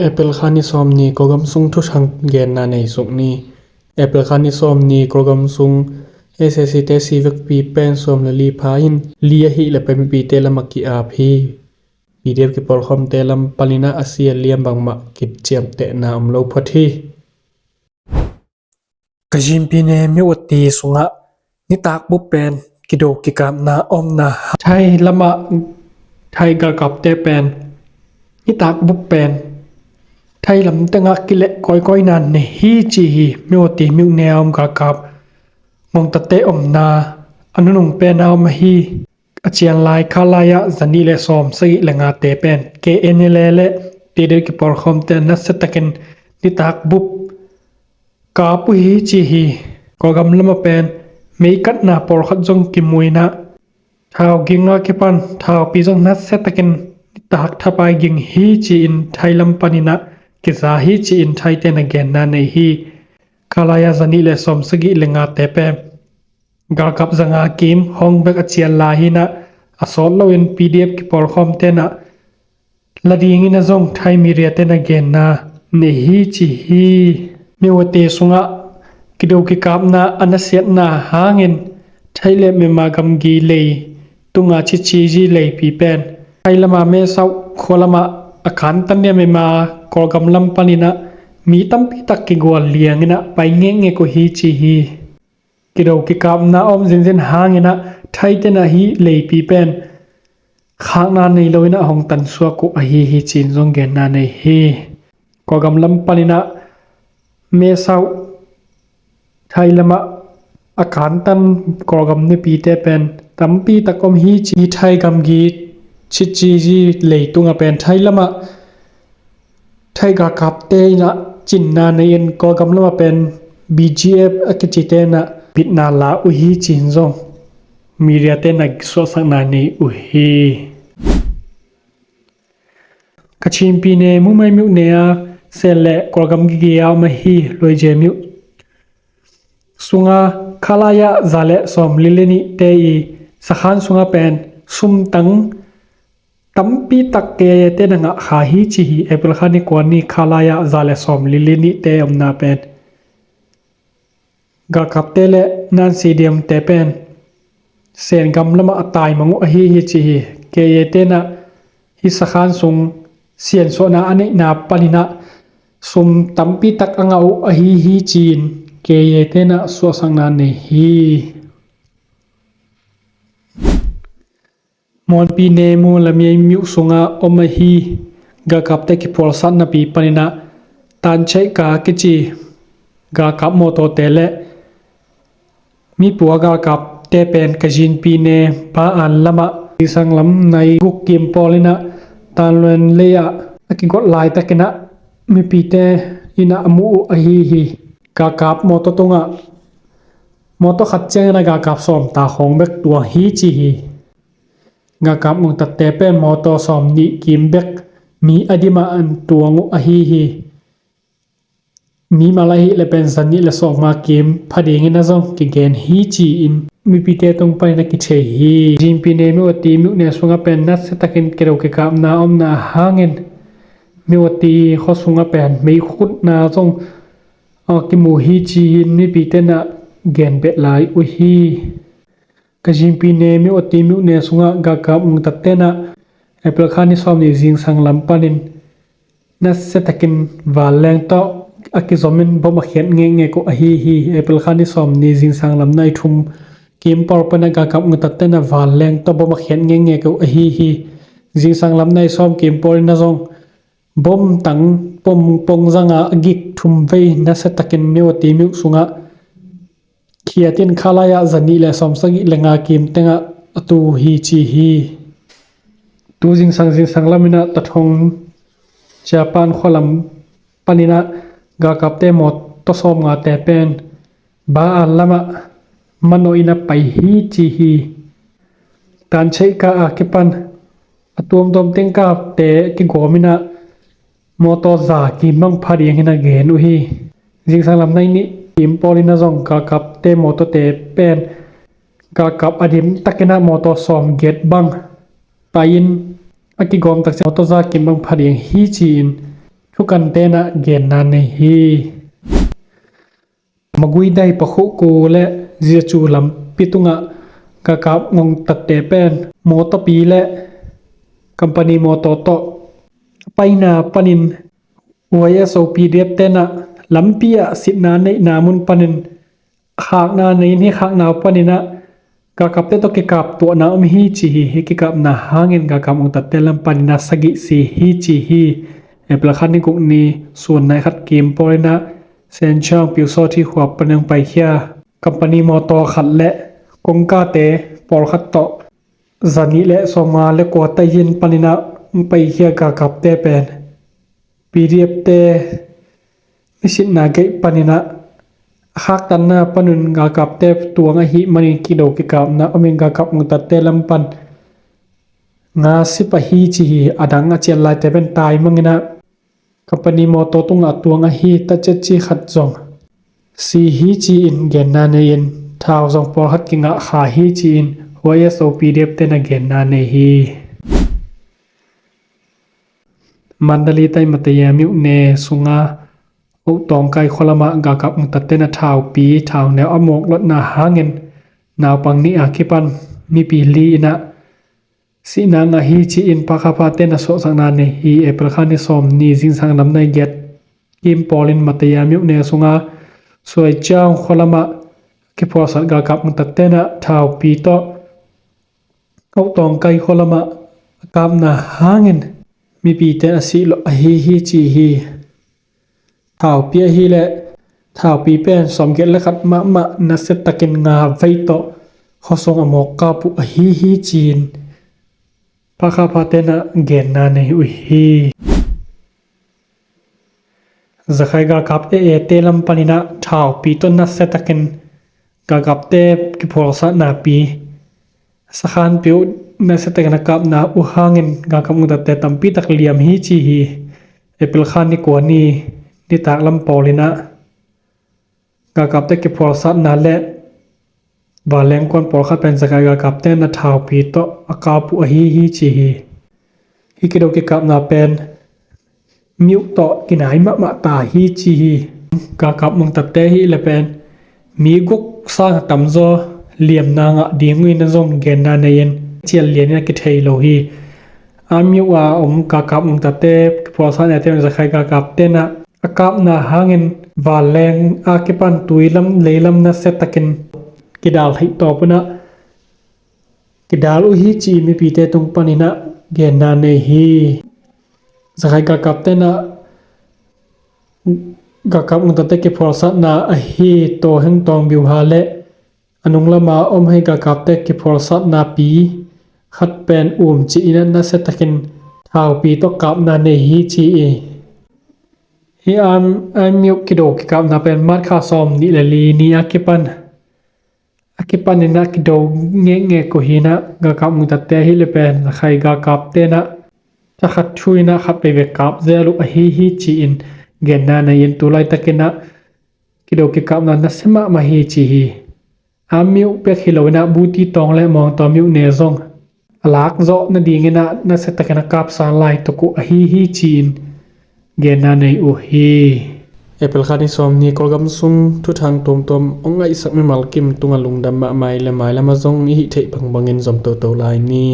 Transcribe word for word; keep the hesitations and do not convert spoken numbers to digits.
April kha ni sawm ni Kawlgam sung thuthang genna nei suk ni. April kha ni sawm ni Kawlgam sung S A C te si vekpi pen sawm le li pha in li ahih le pen mipite lam a ki-ap hi. P D F kipawlkhawmte lam panin ah a si a liam bangmah kiciamtehna om lo phot hi. Ka zinpi ne Myawaddy sungah nitak bup pen kido kikapna omna ha. Thai lamah Thai galkapte pen nitak bup pen Thai lam tengah kileh kawikawi nan nei hi ci hi. Myawaddy myone a om galkap ngongtate omna a nunung pen a om ahi. A cianlai khalai ah zanih le sawm sagih le ngate pen K N L A le T D F kipawlkhawmte nasia takin nitak bup kap uh hi ci hi. Kawlgam lamah pen meikatna pawlkhat zong kimu in ah thau ging a kipan thaupi zong nasia takin nitak thapai ging hi ci-in Thai lam panin ah kiza hi ci-in Thaite na genna nei hi. Khalai ah zanih le sawm sagih le ngate pen galkap zanga kim hong bek a cianlai hi in ah a sawt loin P D F kipawlkhawmte na la dingin a zong Thai mediate na genna nei hi ci hi. Myawaddy sungah kido kikapna a nasiatna hangin Thai le Myanmar gamgi lei tunga cici zi leipi pen Thai lama Mae Sot khua lamah a kantan nia Myanmar Kawlgam lam panin ah mi tampi tak kigual liangin ah pai ngekngek uh hi ci hi. Kido kikapna om zinzin hangin ah Thaite na hih leipi pen khakna nei loin ah hong tansuak uh ahi hi ci-in zong genna nei hi. Kawlgam lam panin ah Mae Sot Thai lamah a kantan Kawlgam nupite pen tampi tak om hi ci hi. Thai gamgi cici zi leitungah pen Thai lamah Thai galkapte in ah cinna nei in Kawlgam lamah pen B G F a kicite in ah bitna la uh hi ci-in zong mediate na suahsakna nei uh hi. Kachin pi ne Mumai myone a Sen le Kawlgam gige a om ahi Luaije myo sunga khalai ah za le sawm li le nihte i sakhan sunga pen sumtang tampi tak K I A te na ngah kha hi ci hi. April kha ni kua ni khalai ah za le sawm li le nihte omna pen galkapte le nan stadium te pen Sen gam lamah a taimang uh ahi hi ci hi. K I A te na hih sakhan sung siansuahna a neihna panin ah sum tampi tak a ngah uh ahi hi ci-in K I A te na suahsakna nei hi. Muanpi ne Mualamiai myo sunga om ahi galkapte kiphualsatna pi panin ah Tanchaika kici galkap mawtawte le mipua galkapte pen Kachin pi ne Ba An lamah zingsang lam nai guk kim pawl in ah Tanluen lei ah a kigot laitakin ah mipite in ah a muh uh ahi hi. Galkap mawtaw tungah mawtaw khat ciangin a galkap sawm ta khawng bek tuang hi ci hi. Galkap ngongtatte pen mawtaw sawm nih kim bek mi a dimah an tuang uh ahi hi. Mi mal ahih le pen zanih le sawmnga kim phadingin a zong kigen hi ci-in mipite tung panin a kithei hi. Zinpi ne Myawaddy myone sungah pen nasia takin kido kikapna omna hangin Myawaddy khua sungah pen meikhutna zong a kimu hi ci-in mipite na gen beh lai uh hi. Kachin pi ne Myawaddy myone sungah galkap ngongtatte na April kha ni sawm ni zingsang lam panin nasia takin vanleng tawh a kizomin bom a khiat ngekngek uh ahi hi. April kha ni sawm ni zingsang lam nai thum kim pawl panin a galkap ngongtatte na vanleng tawh bom a khiat ngekngek uh ahi hi. Zingsang lam nai sawm kim pawl in a zong bom tang pom pong zanga a gik thum vei nasia takin Myawaddy myo sungah khiatin khalai ah zanih le sawm sagih le nga kim tengah a tu hi ci hi. Tu zingsang zingsang lamin ah Tathong Japan khua lam panin ah galkapte mawtaw sawmngate pen Ba An lamah manawh in a pai hi ci hi. Tanchaika a kipan a tuamtuam tengkapte kigawm in ah mawtaw za kim bang phading in a gen uh hi. Zingsang lam nai nih kim pawl in a zong galkapte mawtawte pen galkap a dim takin ah mawtaw sawm giat bang pai-in a kigawm takciang mawtaw za kim bang phading hi ci-in thukan tenah genna nei hi. Maguidai pakhuhku le Ziacu lampi tungah galkap ngongtatte pen mawtawpi le company mawtaw tawh paina panin Y S O P D F tenah lampi ah sitna neihna mun panin khakna nei in, hih khakna uh paninah galkapte tawh kikap tuahna om hi ci hi. Hih kikapna hangin galkap ngongtatte lam paninah sagih si hi ci hi. April kha ni guk ni sun nai khat kim pawlinah Senchang Pyusawthi khuap panin paikhia company mawtaw khat le kongkate pawlkhat tawh zanih le sawmnga le kua taihin paninah paikhia galkapte pen P D F te misitna geih paninah a khaktanna panun galkapte tuang ahih manin kido kikapna omin galkap ngongtatte lam pan nga si pah hi ci hi. A dang a cian laite pen tai manginah company mawtaw tungah tuang ahi tacetci khat zong si hi ci-in genna nei-in thau zong pawlkhat kingah kha hi ci-in Y S O P D F tenah genna nei hi. Mandalay tai Mataya myone sunga Otawngkai khualamah galkap ngongtatte na thaupi thauneu a mawk lotna hangin naupang nih a kipan mipi li inah sihna ngah hi ci-in Phakha phate na suahsakna nei hi. April kha ni sawm ni zingsang lam nai giat kim pawlin Mataya myone sunga Suaiciang khualamah kiphualsat galkap ngongtatte na thaupi tawh Otawngkai khualamah a kapna hangin mipite a sih lo ahi hi ci hi. Thaupi ahileh thaupi pen sawmgiat le khat mahmah nasiatakin nga vei tawh khuasung a mawk kap uh ahi hi ci-in Phakha phate na genna nei uh hi. Zakhai galkap e e te lam paninah thaupi tawh nasiatakin galkapte kiphualsatnapi sakhanpi uh nasiatakin a kapna uh hangin galkap ngongtatte tampi tak liam hi ci hi. April kha ni kua ni nitak lam pawlinah galkapte kiphualsatna le vanleng kuan pawlkhat pen Zakhai galkapte na thaupi tawh a kap uh ahi hi ci hi. Hih kido kikapna pen myone tawh kinai mahmah ta hi ci hi. Galkap ngongtatte hih le pen mi guk sang a tamzaw liamna ngah ding uh in a zong genna nei-in cian lianin a kithei lo hi. A myone a om galkap ngongtatte kiphualsatnate Zakhai galkapte na a kapna hangin vanleng a kipan tui lam lei lam nasiatakin kidal theih tawp unah kidal uh hi ci mipite tung paninah genna nei hi. Zakhai galkapte na galkap ngongtatte kiphualsatna ahi Toheng Tawng Biuha le a nunglama om hei galkapte kiphualsatnapi khat pen um ci inah nasiatakin thaupi tawh kapna nei hi ci hi. Hih a myone kido kikapna pen March kha sawm nih le li ni a kipan a kipaninah kido ngekngek uh hinah galkap ngongtatte hih le pen Zakhai galkapte na thakhat thu inah khat veivei kap zel uh ahi hi ci-in genna nei-in tulaitakinah kido kikapna nasia mahmah hi ci hi. A myone pek hi loinah Buti Tawng le Muangtaw myone zong a lakzawh nadinginah nasiatakin a kapsan laituk uh ahi hi ci-in genna nei uh hi. April kha ni sawm ni Kawlgam sung thuthang tuamtuam hong ngaihsak mimal kim tungah lungdam mahmah ih le mailam a zong i hih theih bangbangin zom toto lai ni.